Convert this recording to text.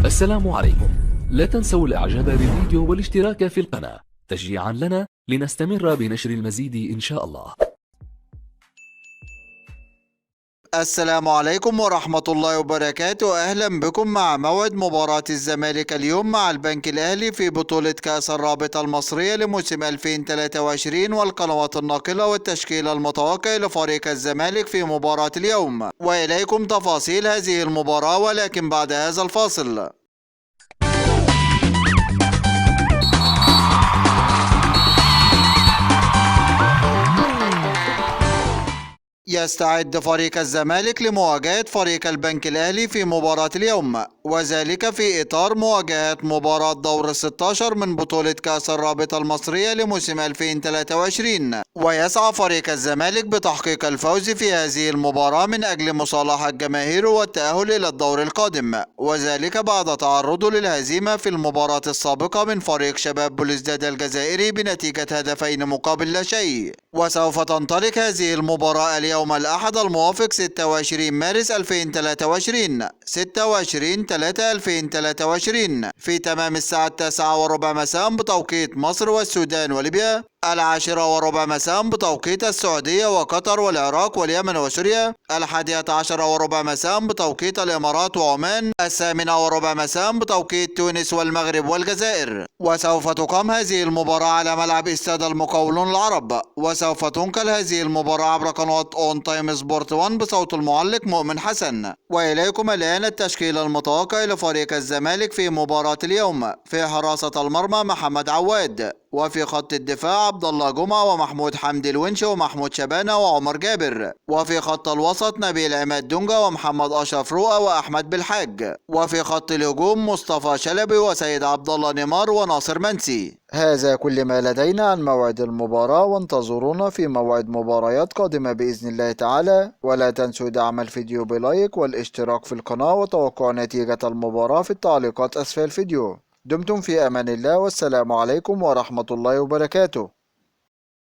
السلام عليكم. لا تنسوا الاعجاب بالفيديو والاشتراك في القناة تشجيعا لنا لنستمر بنشر المزيد ان شاء الله. السلام عليكم ورحمة الله وبركاته. أهلا بكم مع موعد مباراة الزمالك اليوم مع البنك الأهلي في بطولة كأس الرابطة المصرية لموسم 2023، والقنوات الناقلة والتشكيل المتوقع لفريق الزمالك في مباراة اليوم. وإليكم تفاصيل هذه المباراة ولكن بعد هذا الفاصل. يستعد فريق الزمالك لمواجهة فريق البنك الأهلي في مباراة اليوم، وذلك في إطار مواجهة مباراة دور 16 من بطولة كأس الرابطة المصرية لموسم 2023. ويسعى فريق الزمالك بتحقيق الفوز في هذه المباراة من أجل مصالحة جماهيره والتأهل إلى الدور القادم، وذلك بعد تعرضه للهزيمة في المباراة السابقة من فريق شباب بلوزداد الجزائري بنتيجة 2 مقابل لا شيء. وسوف تنطلق هذه المباراة اليوم الأحد الموافق 26 مارس 2023 26/3/2023 في تمام الساعة 9:15 مساء بتوقيت مصر والسودان وليبيا، 10:15 مساء بتوقيت السعودية وقطر والعراق واليمن وسوريا، 11:15 مساء بتوقيت الإمارات وعمان، 8:15 مساء بتوقيت تونس والمغرب والجزائر. وسوف تقام هذه المباراة على ملعب استاد المقاولون العرب، وسوف تنقل هذه المباراة عبر قناة اون تايم سبورت 1 بصوت المعلق مؤمن حسن. وإليكم الآن التشكيل المتوقع لفريق الزمالك في مباراة اليوم. في حراسة المرمى محمد عواد، وفي خط الدفاع عبد الله جمعة ومحمود حمدي الونش ومحمود شبانة وعمر جابر، وفي خط الوسط نبيل عماد دونجا ومحمد أشرف رؤى وأحمد بالحاج، وفي خط الهجوم مصطفى شلبي وسيد عبد الله نيمار وناصر منسي. هذا كل ما لدينا عن موعد المباراة، وانتظرونا في موعد مباريات قادمة بإذن الله تعالى. ولا تنسوا دعم الفيديو بلايك والاشتراك في القناة وتوقع نتيجة المباراة في التعليقات أسفل الفيديو. دمتم في أمان الله، والسلام عليكم ورحمة الله وبركاته.